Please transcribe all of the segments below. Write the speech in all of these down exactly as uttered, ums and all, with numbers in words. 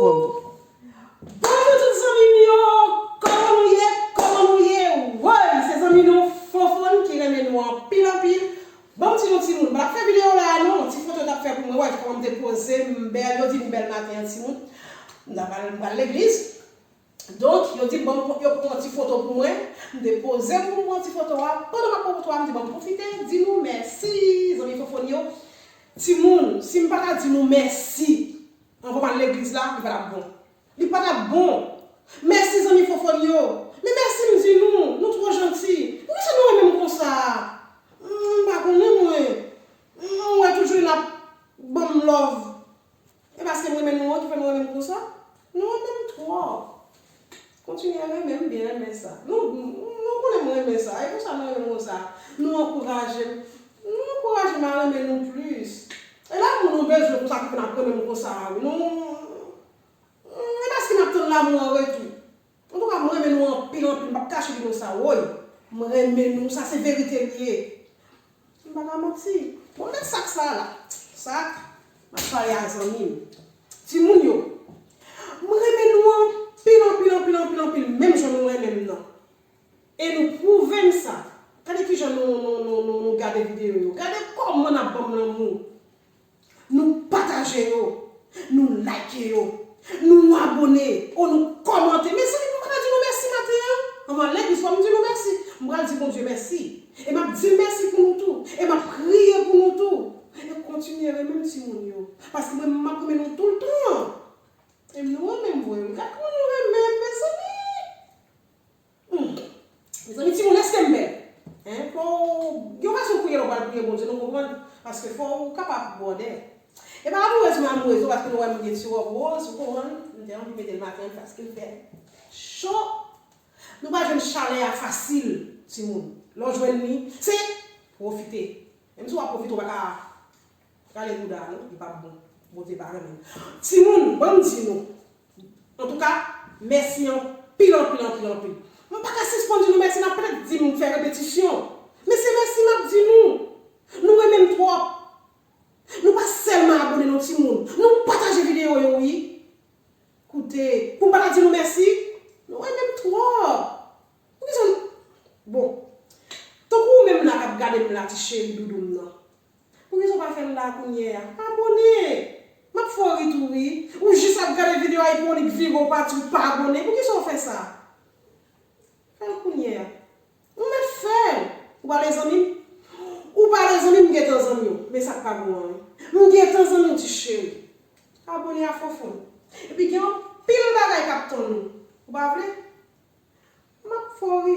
Bonjou tout zanmi m yo, kòman nou ye, kòman nou ye? Woy, se zanmi nou Fofone ki renmen nou anpil anpil. Ban m di nou timoun, m pa t ap fè videyo la a non, ti foto yo t ap fè pou mwen, woy, kòman m te poze, m bèl, yo di m bèl maten an timoun. M t ap al, m pral legliz. Donk, yo di m ban m, yo pran ti foto pou mwen, m te poze m pou m pran ti foto a, pandan m ap pran foto a, m di ban m pwofite di nou mèsi, zanmi Fofone yo. Timoun, si m pa ta di nou mèsi, anvan m al legliz la, li pa t ap bon. Li pa t ap bon. Mèsi zanmi Fofone yo. Men mèsi m di nou, nou twò janti. Poukisa nou renmen m konsa? M pa konnen mwen. M wè tout jounen n ap ban m love. E paske m renmen nou an ki fè nou renmen m konsa? Nou renmen m twòp. Kontinye renmen m, m byen renmen sa. Nou, nou konnen m renmen sa. E konsa nou renmen m konsa. Nou ankouraje m. Nou ankouraje m a renmen nou plis. E lanmou nou bezwen konsa ki fè n ap renmen m konsa a wi. Nou, e paske n ap tann lanmou an retou. Antouka, m renmen nou anpil, anpil. M p ap kache di nou sa, woy. M renmen nou, sa se verite li ye. M pa ka manti. Bon, men sak sa la. Sak, m ap pale a zanmi m. Timoun yo, m renmen nou anpil, anpil, anpil, anpil, anpil. Menm jan nou renmen m nan. E nou pwouve m sa. Gade kijan nou, nou, nou, nou, nou gade videyo yo. Gade kòman n ap ban m lanmou. Nou pataje yo. Nou like yo. Nou abone. Ou nou kòmante. Mezanmi, nou pa ta di nou mèsi maten an? Anvan legliz, fò m di nou mèsi. M pral di Bondye mèsi. E m ap di l mèsi pou nou tou. E m ap priye pou nou tou. E kontinye renmen m timoun yo. Paske mwen, m ap renmen nou toultan. E nou renmen m vre wi. Gad kòman nou renmen m, mezanmi. Hmm. Mezanmi, timoun, èske m bèl? Hein? Fò w gen yon fason w priye lè w pral priye Bondye, nou konprann? Paske fò w kapab bwòdè. E pa amourèz mwen amourèz non, paske nou wè m gen ti wòb wòz, ou konprann? M te anvi mete l maten an paske l fè cho. Nou pa jwenn chalè a fasil, timoun. Lè w jwenn li, se pwofite. Menm si w ap pwofite, w pa ka rale bouda a non, li p ap bon. Bondye pa renmen l. Timoun, ban m di nou. Antouka, mèsi anpil, anpil, anpil, anpil. M pa ka sispann di nou mèsi, n ap petèt di m fè repetisyon. Men se mèsi m ap di nou. Nou renmen m twòp. Nou pa sèlman abone non timoun. Nou pataje videyo yo wi. Koute, pou m pa ta di nou mèsi, nou renmen m twòp. Poukisa nou, bon, tankou ou menm la k ap gade m la, ti cheri doudou m nan. Poukisa w pa fè l la kounye a? Abone! M ap fè w ri tou wi. Ou jis ap gade videyo a epi w annik vire w pati, ou pa abone. Poukisa w fè sa? Fè l kounye a. Ou mèt fè l. Ou pale zanmi m? Ou pale zanmi m, m gentan zanmi w. Men sa k pa bon an wi. M gentan zanmi w, ti cheri. Abone a Fofone. Epi gen anpil bagay k ap tann ou. Ou pa vle? M ap fè w ri.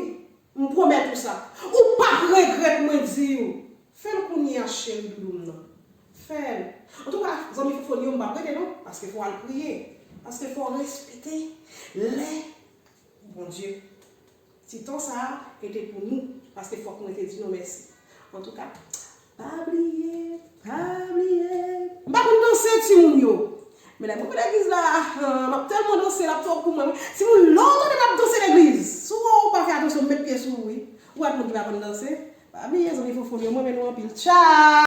M pwomèt ou sa. Ou p ap regrèt mwen di w. Fè l kounye a, cheri doudou m nan. Fè l. Antouka, zanmi Fofone yo, m p ap rete non, paske fò w al priye. Paske fò w respekte lè Bondye. Ti tan sa a, rete pou nou, paske fòk mwen te di nou mèsi. Antouka, pa bliye, pa bliye. M pa konn danse, timoun yo. Men lè mwen vin legliz la, ah, m ap tèlman danse, l ap twòp pou mwen. Timoun, lè w tande m ap danse legliz, si w wè w pa fè atansyon, m met pye sou ou wi. Ou wè moun ki pa konn danse. Pa bliye, zanmi Fofone yo, mwen renmen nou anpil. Tchao!